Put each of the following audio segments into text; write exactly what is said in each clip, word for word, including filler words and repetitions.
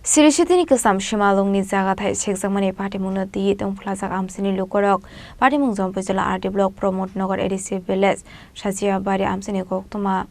Siri City ni kwcham simalwng ni jaga thai sekjakmani patimung no twi tongphlajak amchaini lukurok. Patimung Jampui Jila R D block Pramod Nagar A D C village Sachiabari amchaini koktwma.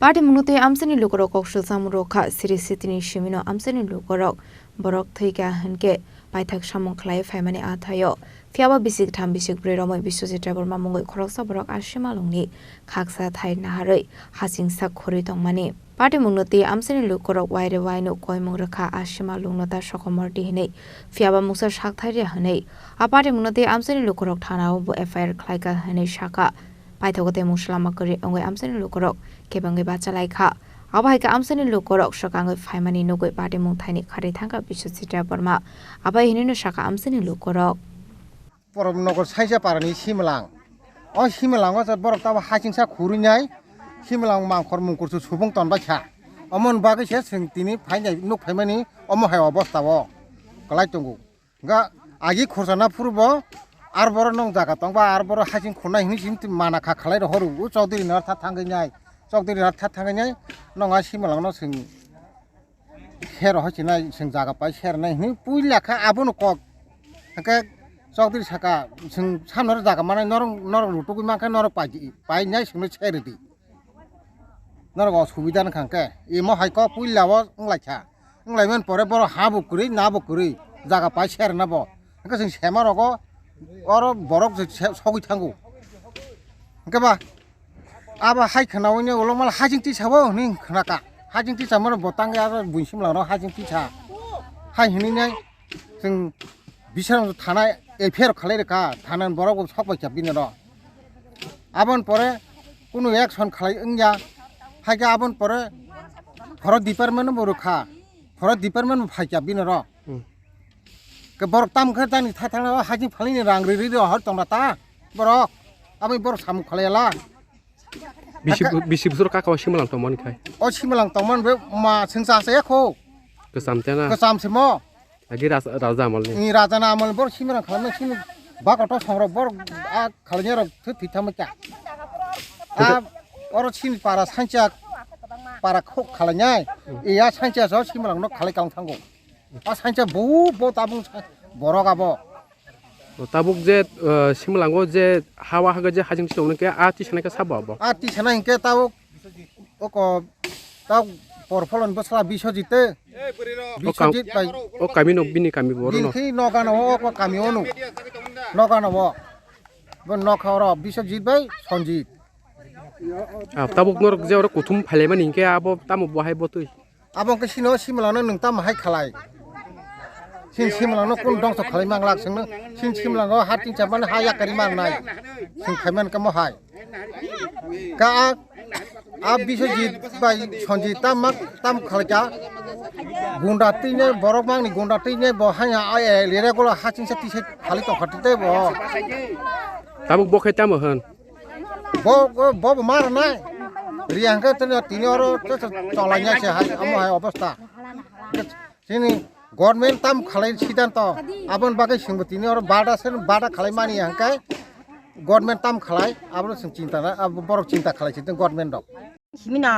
Patimung no twi amchaini lukurok kok swlcham rwkha, Siri City ni simi no amchaini lukurok borok thwikha hinkhe paithak samung khlai phaimani a thaio. Phiyaba bisik tham bisik brwi romwi Biswajit Debbarma mungwi khoroksa borok a simalwng ni khaksa thai naharwi hachingsa khurwi tongmani. Patimung no twi amchaini lukurok waire wainuk koimung rwkha a simalwng no ta sokomordi hinwi, phiyaba mungsa sak thai rwya hinwi. A patimung no twi amchaini lukurok thana o bo F I R khlaikha hinwi sakha. Paithago tei mungsa lama kwrwi wngwi amchaini lukurok kebengwi bachalaikha. Abo hai khe amchaini lukurok swkangwi phaimani nugwi patimung thaini kharwi thangkha Biswajit Debbarma. Abo hinwino sakha amchaini lukurok. Pramod Nagar Sachiaparani Simlang. O Simlango se borok tabo hachingsa khurwi nai, Simlang mangkhor mungkhor se subung tonbaikha. Omoni bagwi se chwng tini phainai nuk phaimani omo hai obostha o kwlai tongo. Ga agi khorsa na phuru bo ar boro nong jaga tong ba ar boro haching khunai hinwi sim twi mana kha khalai rohor u Chaudhary no tha thangwi nai, Chaudhary no tha thangwi nai nong a Simlang no chwng ser rohor sinai chwng jaga pai ser nai hinwi puila kha abono kok. Hwnkhe Chaudhary saka chwng samno jaga manai norok, norok rutugwi mankha norok pai, pai nai chwngno ser rwdi. Norok osubida wngkha hwnkhe imo hai kok puila o wnglaikha. Wnglaimani pore borok ha bo kwrwi, na bo kwrwi, jaga pai serna bo. Hwnkhe chwng sema rogo oro borok se, se, sogwi thango. Hwnkhe ba abo hai khnaui ni ulo mal hajing tisa bo hwnwi khnaka. Hajing tisa mano bo tangwi aro buini simla no hajing tisa. Hai hwnwi nai chwng Bisramso thana F I R khalai rwkha, thana ni borok bo sok bai kha bini ro. Aboni pore kunu action khalai wngya, hai khe aboni pore forest department bo rwkha, forest department bo phai kha bini ro. Hmm. Ke borok tam khe tani tha thangna hajing phalini rang ri ri ro hor tongna ta borok, aboni borok samung khalai la. Bisi, bisi bosor kaka o Simlang tongmani khai? O Simlang tongmani be ma chwng cha cha ya kho. Kwcham tena? Kwcham se mo. Agi ras-, raja amolni? Ni raja na amolni borok Simlang khalai sini bakoto songrok borok a khalai rok thwi thwi thangma kya. A oro sini para sancha para khok khalai nai. Hmm. Iya sancha so Simlang no khalai kang thango. A sancha bo bo tabung sa-, borok abo. O tabuk je, eh, Simlango je hawa haga je hajing tisa wngkhe a tisa nai khe sabo abo? A tisa nai hwnkhe tabuk oko tabuk porpholoni bwsla Biswajit te. O kam-, Biswajit bai. O kami no bini kami bo bini no. Khi noga no o kami o no. Noga no o. Bo nokha oro Biswajit bai Sanjit. Ah, tabuk norok je oro kuthum phailaimani hwnkhe abo tamo bo hai bo twi? Abo hwnkhe sino Simlangno nwng tamo hai khalai? Sin Simlangno kun dongso khalai manglak singno? Sin Simlango ha tin chamani ha yakari marnai. Sing khaiman kamo hai. Ka a, a Biswajit bai Sanjit tam mak tam khalai ka. Gunda tine borok mangni gunda tine bo hai ha ai ai lere golo ha chingsa tise khali tongkha tite bo. Tabuk bo khe tamo hwn? Bo, bo, bo, bo mar nai. Riya hwnkhe tini, tini oro to, to, cholai nya se hai, amo hai obostha. Chini government tam khalai siddhanto, aboni bagwi chwngbo tini oro bada se bada khalai mani hwnkhe government tam khalai, abono chwng chinta na, abo borok chinta khalai se government rok. Simino,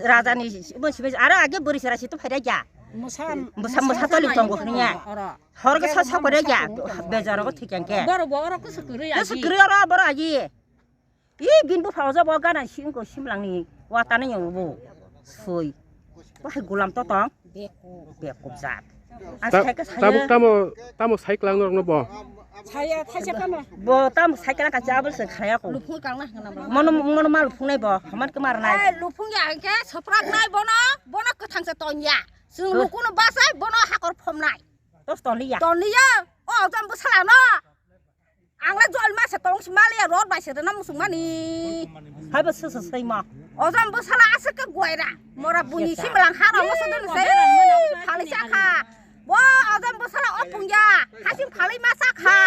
rajani, bo simi, aro age bwrwi sara situ phaida ya. Musa, musa, musa toli tongo hwnya. Hor khe sa sa pore ya, bejaro thik yang khe. Boro bo oro kusu kwrwi agi. Kusu kwrwi oro boro agi. I bin bupha oja bo gana singko Simlangni watana yang bo sui. Bo hai gulam to tong. Bekup. Bekup jat. Ang ta-, sai khe tabuk saya. Tamo, tamo sai klang norokno bo? Saya thaisa kama. Bo tamo sai klang kacha abol se khaya ko. Lupung kang na hana bo. Mono, mono ma lupung nai bo. Haman kemar nai. Eh, lupung ya ke soprak nai bono, bono kethang se ton ya. Sung lukuno basai, bono hakor phom nai. Tos ton liya. Ton liya. O jam bwsala no. Ang le jol ma se tong si maliya rot bai se rena musung mani. Hai bo se se sei ma. O jam bwsala aswk ke guaira. Mora buni Simlang haro mo se dun se. Phali sa kha. Bo o jam bwsala o pungya. Hasing phali ma sa kha.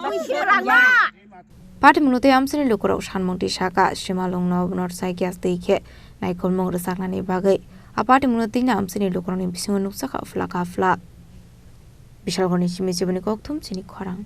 Buni Simlang ma. Patimung no tei amchaini lukurok sanmung twi saka, Simlangno norsa gas twi khe naikolmung rwchapnani bagwi. A patimung no twi amchaini lukurokni bisingo nukjakha phlak phlak. Bishalgarhni simi chiboni kokthum chini khorang.